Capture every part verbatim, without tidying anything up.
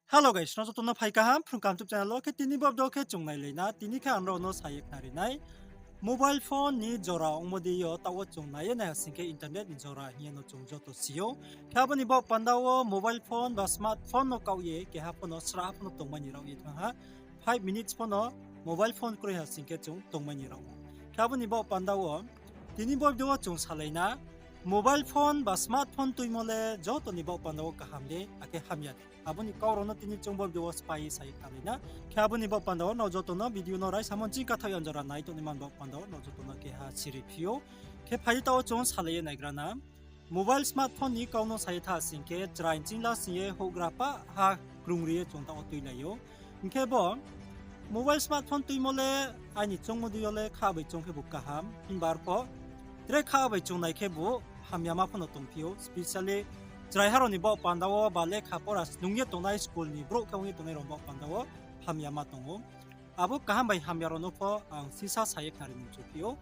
Hello guys, nrao joto no phai kaham Phrung Kaham YouTube channel wo. Khe tini bo video khe chung nailai na, tini khe ang nrao no sa ye khnari nai, mobile phone ni jora ongmo dei yo taoh wo chung nai ye nai ha sing khe internet ni jora hing ye no chung joto si ou. Khe abo ni baoh panda wo mobile phone ba smartphone no kaoh ye keha pho no sra pho no tongmai ni rao ye thanng ha, five minutes pho no mobile phone kroi ha sing khe chung tongmai ni rao. Khe abo ni baoh panda wo tini bo video wo chung salai na, mobile phone ba smartphone tuimo le joto ni baoh panda wo kaham de, akhe hamya de. Abo ni kau rao no tini chung bo video wo sphái ye sa ye khnalai na. Khe abo ni baoh panda wo nrao joto no video no raisamo nching kathaoh ya jora nai tongnaima ni baoh panda wo nrao joto no keha siri phi ou. Khe phai di taoh wo chung salai ye naigra na. Mobile smartphone ni kau no sa ye tha sing khe chrai nching la sing ye houhgra pah ha krungri ye chung taoh wo tuilai ou. Hing khe bo mobile smartphone tuimo le aini choungmo dei yo le kha bai choung khebu kaham, himba arpho tre kha bai chung nai khebu hamyama pho no tongphi ou, specially chraiha rao ni baoh panda wo ba lekha pora snung ye tongnai, school ni brouh khe ong ye tongnai rao ni baoh panda wo hamyama tong ou. Abo kaham bai hamya rao no pho ang sisa sa ye khnari ni mchuphi ou.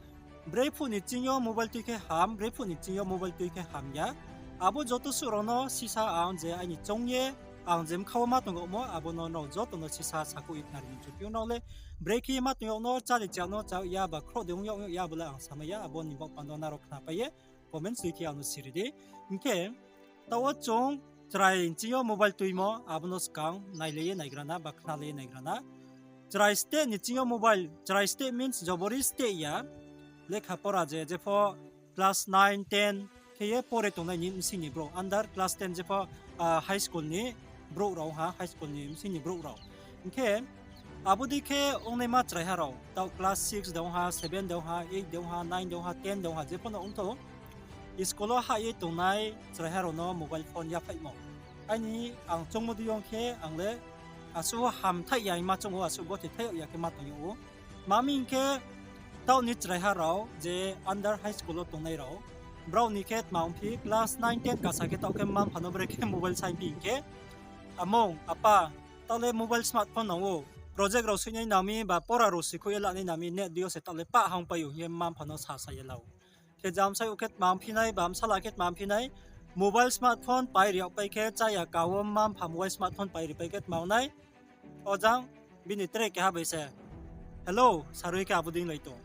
Brei phuh ni ching yo mobile tui khe ham, brei phuh ni ching yo mobile tui khe hamya. Abo joto suh rao no sisa ang je aini choung ye, ang je mkha wo ma tong yagmo, abo no nrao joto no sisa sakhouh ye khnari ni mchuphi ou. Nrao le brekhe ye ma tong yag no, chá de chá no chá yag ya ba khroh de ong yag ya, abo le ang samai ya, abo ni baoh panda wo nrao khnapai ye comments tui khe ang no siri di. Hing khe taoh wo chung chrai nching yo mobile tuimo, abo no skang nailai ye naigra na ba khnalai ye naigra na. Chrai steh ni ching yo mobile, chrai steh means jobori steh ya. Lekha pora je, jepho class nine, ten khe ye pore tongnai ni bsing ni brouh, under class ten jepho, high school ni brouh rao ha, high school ni bsing ni brouh rao. Hing khe abo dei khe ongnaima chraiha rao, taoh class six de ong ha, seven de ong ha, eight de ong ha, nine de ong ha, ten de ong ha, jepho no ongthou, school wo hah ye tongnai chraiha rao no mobile phone yaphaihmo. Aini ang choungmo dei yo ong khe ang le asuh wo hamthaih ya hing ma choung ou, asuh gothe thaih yag ya khe ma tong yag ou. Tma hing khe taoh ni chraiha rao je under high school wo tongnai rao, brao ni khe tma ong phi class nine, ten kasa khe taoh khe mma-mpha no brekhe mobile saing phi hing khe, among, apa, taoh le mobile smartphone nang ou, project rao soihnai nang mi ba pora rao sikhouh ye lanai nang mi, net dei yo se taoh le pah hangpai ou hing ye mma-mpha no sasa ye la ou. Khe jamsai ou khe tma ong phi nai, ba bsala khe tma ong phi nai, mobile smartphone pai ri yag pai khe, cháya ka wo mma-mpha mobile smartphone pai ri pai khe tma ong nai, ojang bini tre keha bai se hello sarui khe abo dei lai tong.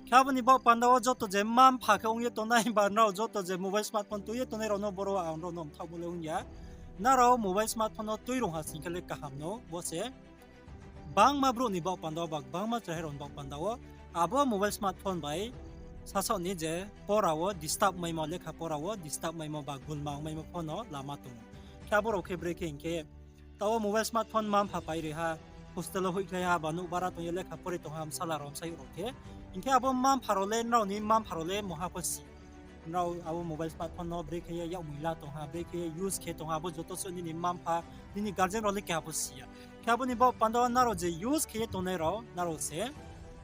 Khe abo ni baoh panda wo joto je mma-mpha khe ong ye tongnai ba nrao joto je mobile smartphone tui ye tongnai rao no boro ang nrao no mthaohmo le ong ya. Nrao mobile smartphone no tui rung ha sing khe le kaham no, bo se gbangma brouh ni baoh panda wo ba gbangma chraiha rao ni baoh panda wo abo mobile smartphone bai sasaoh ni je pora wo disturb maimo, lekha pora wo disturb maimo ba gulma ong maimo pho no lama tong ou. Khe abo rao khe brekhe hing khe, taoh wo mobile smartphone mma-mpha pai ri ha, hostel wo hoihkhlai ha ba nouh bara tong ye lekha pore tong ha bsala rao bsayouh rao khe. Hing khe abo mma-mpha rao le, nrao ni mma-mpha rao le mungha pho si nrao abo mobile smartphone no brekhe ye yakmoi la tong ha, brekhe ye use khe tong ha, abo joto suh nini mma-mpha, nini guardian rao le keha pho si ya. Khe abo ni baoh panda wo nrao je use khe ye tongnai rao, nrao se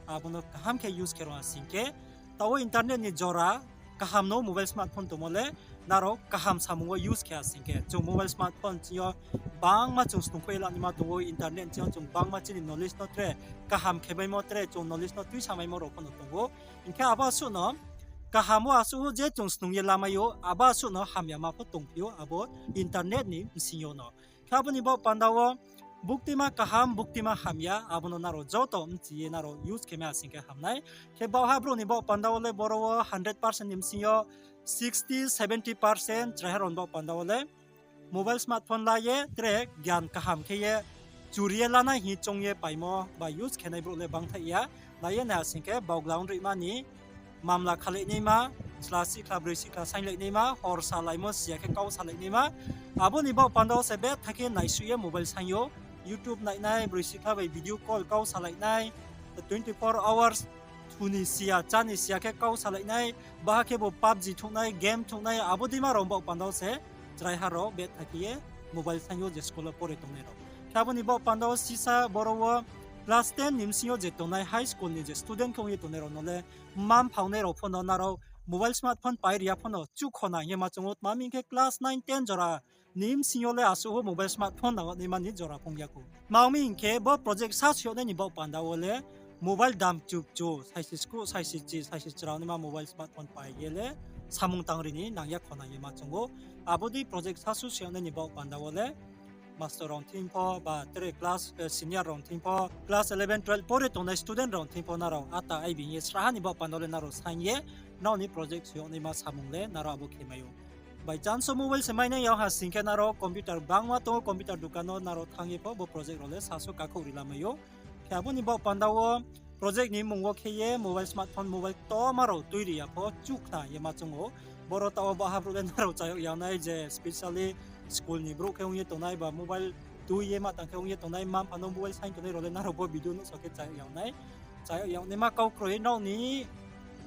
abo no kaham khe use khe rung ha sing khe, taoh wo internet ni jora kaham no mobile smartphone tongmo le, nrao kaham samung wo use khe ha sing khe. Chung mobile smartphone ching yo gbangma chung snungkhouh ye lanaima tong ou, internet ching yo chung gbangma chini knowledge no tre kaham khe maimo, tre chung knowledge no tuisa maimo rao pho no tong ou. Hing khe abo asuh no kaham wo asuh je chung snung ye lamai ou, abo asuh no hamyama pho tongphi ou abo internet ni bsing yo no. Khe abo ni baoh panda wo buktima kaham, buktima hamya, abo no nrao joto bchi ye nrao use khe mai ha sing khe ham nai. Khe baohha brouh ni baoh panda wo le boro wo hundred percent ni bsing yo sixty, seventy percent chraiha rao ni baoh panda wo le mobile smartphone la ye tre gyan kaham khe ye churi ye lanai hing choung ye paimo ba use khe nai brouh le bangthaih ya. La ye nai ha sing khe baohgla ong rihma ni, mamla khalai naima, chla sihkhla broi sihkhla sainglai naima, hor salaimo si ya khe kau salai naima. Abo ni baoh panda wo se betha khe naisuh ye mobile saing ou, YouTube nai nai, broi sihkhla bai video call kau salai nai, twenty four hours thu ni si ya, chá ni si ya khe kau salai nai, baha khebu PUBG thuh nai, game thuh nai, abo deima rao ni baoh panda wo se chraiha rao betha khe ye mobile saing ou je school wo pore tongnai rao. Khe abo ni baoh panda wo sisa boro wo class ten ni bsing yo je tongnai high school ni je student khe ong ye tongnai rao no le mma-mpha ongnai rao pho no nrao mobile smartphone pai ri ya pho no chuhkhona hing ye ma choung ou, tma hing khe class nine, ten jora ni bsing yo le asuh wo mobile smartphone nang yag naima ni jora pho ong ya khou. Tma ong mi hing khe bo project sa soi yag nai ni baoh panda wo le mobile dam chukchu, saisi skruh, saisi chi, saisi chrao naima mobile smartphone pai ye le samung tang ri ni nang ya khona hing ye ma choung ou. Abo dei project sa soi yag nai ni baoh panda wo le master rao thing pho, ba tre class, eh, senior rao thing pho, class eleven, twelve pore tongnai student rao thing pho nrao ata aibing ye sraha ni baoh panda le nrao saing ye, nrao ni project soi yag naima samung le nrao abo khe mai ou. By chance wo mobile se mainai ya ha sing khe nrao computer bangma tong ou, computer dukan no nrao thanng ye pho bo project rao le sasu kakhouh ri la mai ou. Khe abo ni baoh panda wo project ni mmung wo khe ye mobile, smartphone, mobile ktorma rao tui ri ya pho chuh khna ye ma choung ou. Boro taoh wo baha brouh le nrao chá yag ya nai je specially school ni brouh khe ong ye tongnai ba mobile tui ye ma tang khe ong ye tongnai, mma-mpha no mobile saing tongnai rao le nrao bo video nuhsao khe chá yag ya nai. Chá yag ya naima kau kroi nrao ni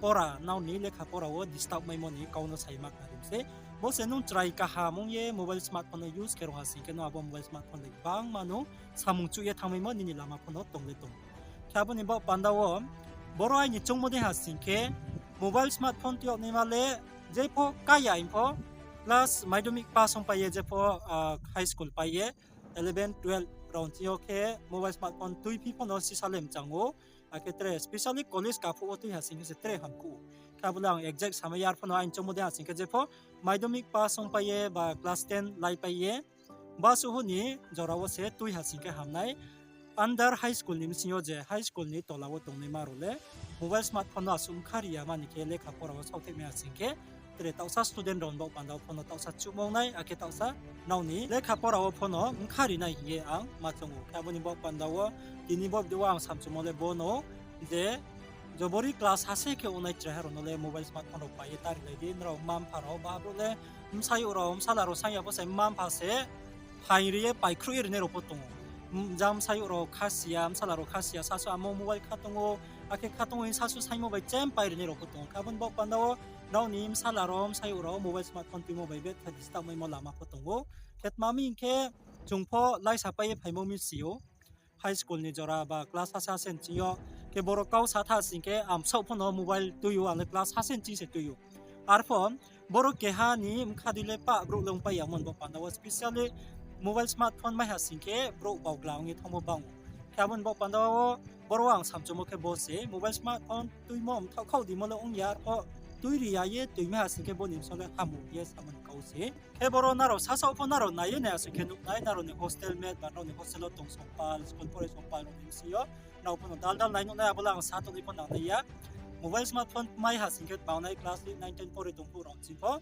pora, nrao ni lekha pora wo disturb maimo ni kau no sai ma khna ri se. Bo se nung chrai kaham ong ye mobile, smartphone no use khe rung ha sing khe nung abo mobile, smartphone bai bangma nung samung chuh ye thanngmaimo nini lama pho no tong le tong. Khe abo ni baoh panda wo boro aini choungmo dei ha sing khe mobile, smartphone tui yag naima le jepho kaya hing pho class madhyamik pass ong pai ye jepho, ah, high school pai ye eleven, twelve rao thing yo khe mobile, smartphone tuiphi pho no sisa le mchang ou. Akhe tre specially college kaphuh wo tui ha sing khe se tre hamkuh ou. Khe abo le ang exact samai ya, arphuh no aini choungmo dei ha sing khe jepho madhyamik pass ong pai ye ba class ten lai pai ye basuh ni jora wo se tui ha sing khe ham nai. Under high school ni bsing yo je high school ni tola wo tongnaima rao le mobile, smartphone no asuh mkha ri ya mani khe lekha pora wo saohthaih mai ha sing khe tre taohsa student rao ni baoh panda wo pho no taohsa chuhmo ong nai, akhe taohsa nrao ni lekha pora wo pho no mkha ri nai hing ye ang ma choung ou. Khe abo ni baoh panda wo tini bo video wo ang samchumo le bo no je jobori class ha se khe ongnai chraiha rao no le mobile, smartphone rao pai ye ta ri lai di. Nrao mma-mpha rao baha brouh le bsayouh rao, bsala rao saing ya pho se mma-mpha se phaing ri ye paikhruh ye rinai rao pho tong ou. Jang bsayouh rao khasi ya, bsala rao khasi ya, sasu amo mobile kha tong ou, akhe kha tong ou hing sasu saingmo bai chempai rinai rao pho tong ou. Khe abo ni baoh panda wo nrao ni bsala rao, bsayouh rao mobile, smartphone tuimo bai betha disturb maimo lama pho tong ou. Khe tma mi hing khe chung pho laisa pai ye phaimo mi si ou. High school ni jora ba class ha se ha se nching yo khe boro kau sa tha sing khe ang bsaoh pho no mobile tui ou, ang le class ha se nching se tui ou. Arpho boro keha ni mkha dei le pah brouh le ongpai ya mo ni baoh panda wo specially mobile, smartphone mai ha sing khe brouh baohgla ong ye thanngmo bang ou. Khe abo ni baoh panda wo boro ang samchumo khe bo se mobile, smartphone tuimo mthaoh khaoh dimo le ong ya, arpho tui ri ya ye tuimai ha sing khe bo ni bsong le hamu ye samo ni kau se. Khe boro nrao sasaoh pho nrao nai ye nai asing khe nuh nai, nrao ni hostel mate ba nrao ni hostel wo tong songpal, school pore songpal rao ni bsing yo nrao pho no dal dal nai nuh nai, abo le ang sa tongnai pho nang nai ya. Mobile, smartphone mai ha sing khe tma ong nai, class eight, nine, ten pore tong phuh rao ching pho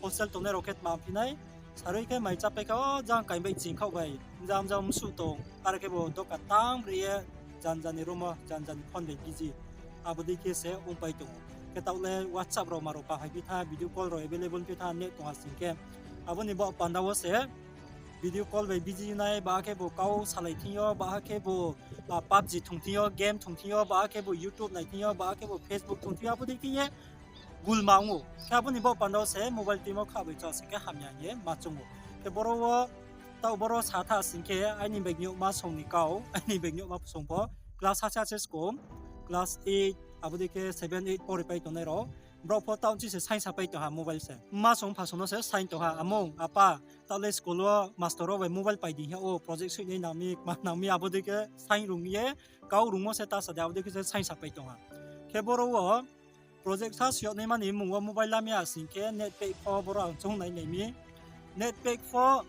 hostel tongnai rao khe tma phi nai, sarui khe mai chápai kha, o jang kaing bai ching khaoh bai, mja mja msuh tong, are khe bo doka tang bre ye, jan jan ni room wo, jan jan ni phone bai busy. Abo dei khe se ongpai tong ou. Khe taoh le WhatsApp rao ma rao bahaiphi tha, video call rao available phi tha, net tong ha sing khe. Abo ni baoh panda wo se video call bai busy nai, ba khe bo kau salai thing yo, ba khe bo, ah, PUBG thung thing yo, game thung thing yo, ba khe bo YouTube nai thing yo, ba khe bo Facebook thung thing yo, abo dei khe ye gulma ong ou. Khe abo ni baoh panda wo se mobile tuimo kha bai chá sing khe hamya hing ye ma choung ou. Khe boro wo taoh boro sa tha sing khe aini baignyouhma song ni kau, aini baignyouhma song pho class ha se ha se school, class eight, abo dei khe seven, eight pore pai tongnai rao. Brao pho taoh chi se saing sapai tong ha mobile se. Mma song mpha song no se saing tong ha, among, apa, taoh le school wo master rao bai mobile pai di hing ya, o project soihnai nang mi, kma nang mi, abo dei khe saing rung ye, kau rungmo se ta sa de, abo dei khe se saing sapai tong ha. Khe boro wo project sa soi yag naima ni mmung wo mobile lamai ya sing khe net pack pho boro ang choung nai nai mi. Net pack pho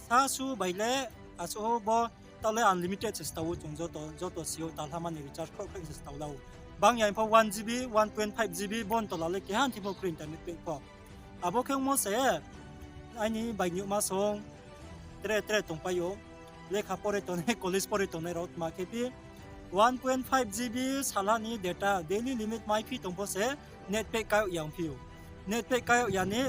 sasu bai le asuh bo taoh le unlimited se stao ou chung joto, joto si ou talha mani recharge khroh khreh se stao la ou. Bang ya pho one G B, one point five G B bon tola le keha thimo kroi internet pack pho. Abo khe ongmo se aini baignyouhma song tre tre tongpai ou. Lekha pore tongnai, college pore tongnai rao tma khe phi one point five G B salha ni data daily limit maiphi tong pho se net pack kai yag ya ongphi ou. Net pack kai yag ya ni,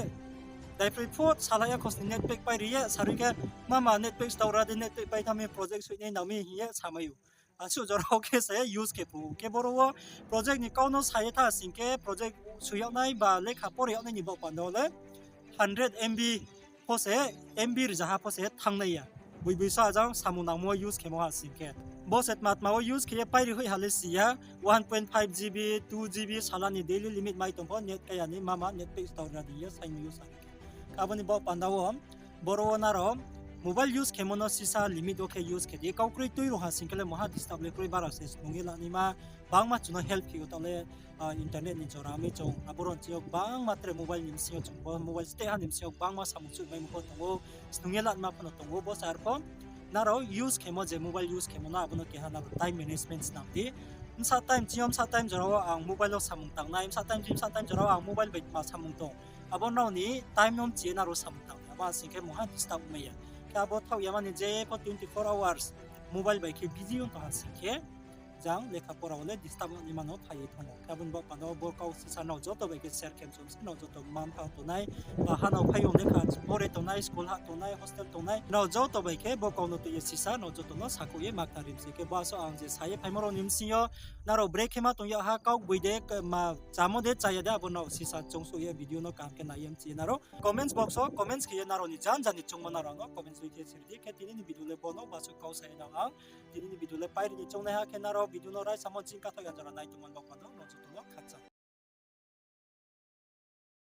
daiphroih phut salha ya khosni net pack pai ri ye, sarui khe, mama net pack stao ra di, net pack pai tha mi, project soihnai nang mi hing ye samai ou. Asuh jora wo khe se use khe phu ou. Khe boro wo project ni kau no sa ye tha sing khe project soi yag nai ba lekha pore yag nai ni baoh panda wo le hundred M B pho se, M B rzaha pho se thanngnai ya. Boiboi sa jang samung nangmo use khemo ha sing khe. Bo se tma tma wo use khe ye pai ri hoih ha le si ya, one point five G B, two G B salha ni daily limit mai tong pho net kai ya ni mama net pack stao ra di ye saing use ha. Abo ni baoh panda wo, boro wo nrao Mobile use khemo no sisa limit wo khe use khe di. Kau kroi tui rung ha sing khe le mungha disturb le kroi, bara se snung ye la naima, bangma chung no help khe ou taoh le, internet ni jora mi chung abo rao ni sing yo bangma tre mobile ni bsing yo chung bo mobile steh ha ni bsing yo bangma samung chuh maimo pho tong ou, snung ye la naima pho no tong ou, bo se arpho nrao use khemo je mobile use khemo no abo no keha nrao time management snam di. Bsa time ching yo bsa time jora wo ang mobile wo samung tang nai, bsa time ching bsa time jora wo ang mobile bai tma samung tong, abo nrao ni time no mchi ye nrao samung tang nai, abo sing khe mungha disturb mai ya. Khe abo thaoh ya mani je pho twenty four hours mobile bai khe busy ong tong ha sing khe, jang lekha pora wo le disturb ong naima no phai ye thanng ou. Khe abo ni baoh panda wo bo kau sisa nrao joto bai khe share khe mchum se, nrao joto mma-mpha tongnai, ba ha nrao phai ong lekha pore tongnai, school ha tongnai, hostel tongnai, nrao joto bai khe bo kau no tui ye sisa nrao joto no sakhouh ye ma kta ri mi se. Khe bo asuh ang je sa ye phaimo rao ni bsing yo nrao bre khe ma tong yag ha, kau gboi de, ma chamo de, chaya de, abo nrao sisa choungsouh ye video no kaham khe nai ye mchi ye nrao comments box wo comments khe ye nrao ni janja ni choungmo nrao no comments tui khe siri di. Khe tini ni video le bo no basuh kau sa ye nang ang. Tini ni video le pairi ni choungnaiha khe nrao video no raisamo ching kathaoh ya jora nai tongmo ni baoh panda wo.